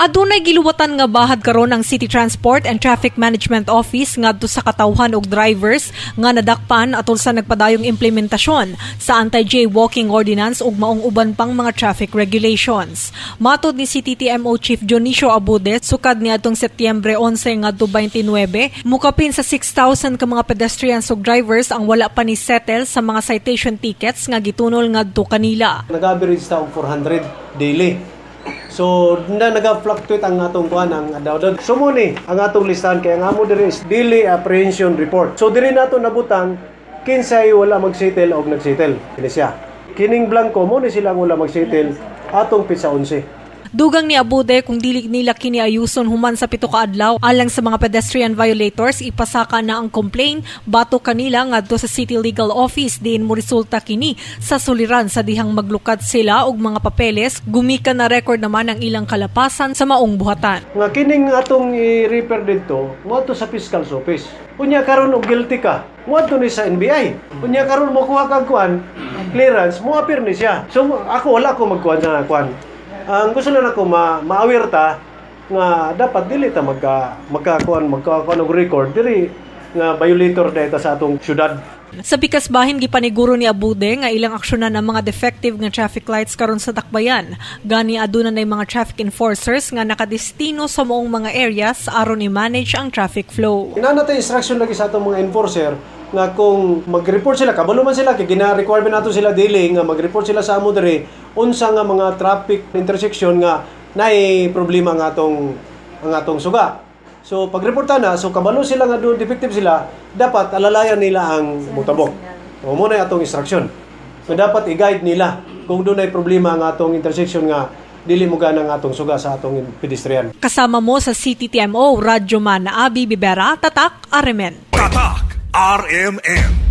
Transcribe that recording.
Adunay giluwatan nga bahad karon ang City Transport and Traffic Management Office ngadto sa katawhan og drivers nga nadakpan atol sa nagpadayong implementasyon sa Anti-Jaywalking Ordinance ug maong uban pang mga traffic regulations. Matod ni CTTMO Chief Dionisio Abude, sukad niadtong Setyembre 11 ngadto 29, mukapin sa 6,000 ka mga pedestrians ug drivers ang wala pa ni settle sa mga citation tickets nga gitunol ngadto kanila. Nag-average ta og 400 daily. So, na naga-fluctuate ang atong kuan, ang adlaw. So mo ni ang atong listahan kay ang amo diri is daily apprehension report. So diri nato nabutang kinsay wala magsettle og nagsettle. Kini siya. Kining blanco mo ni sila ang wala magsettle atong petsa 11. Dugang ni Abude, kung dili nila kini ayuson human sa 7 ka adlaw alang sa mga pedestrian violators, ipasaka na ang complaint batok kanila ngadto sa City Legal Office diin mo resulta kini sa suliran sa dihang maglukat sila og mga papeles gumikan na record naman ang ilang kalapasan sa maong buhatan. Nga kining atong i-refer didto, moadto sa fiscal's office. Unya karon og guilty ka, moadto ni sa NBI. Unya karon mokuha kag kuan, clearance, mo appear ni siya. So ako wala ko magkuan sa kuan. Ang gusto lang ako ma-aware ta nga dapat dili ta magkakuan og record diri nga violator data sa atong syudad. Sa pikas bahin, gipaniguro ni Abude nga ilang aksyonan ang mga defective nga traffic lights karon sa Dakbayan. Gani aduna nay mga traffic enforcers nga nakadestino sa maong mga areas aron i-manage ang traffic flow. Naa na instruction lagi sa atong mga enforcer nga kung mag-report sila, kabalo man sila kay gina-requirement nato sila daily nga mag-report sila sa amo diri unsa nga mga traffic intersection nga naay problema ang atong suga. So pag-reporta na, so kabalo sila nga doon defective sila, dapat alalayan nila ang mutabok. O mo na atong instruction. So dapat i-guide nila kung doon ay problema ang atong intersection nga dili mo gana ang atong suga sa atong pedestrian. Kasama mo sa CTTMO, Radyoman Abi Bibera, Tatak, RMN. Tatak RMN.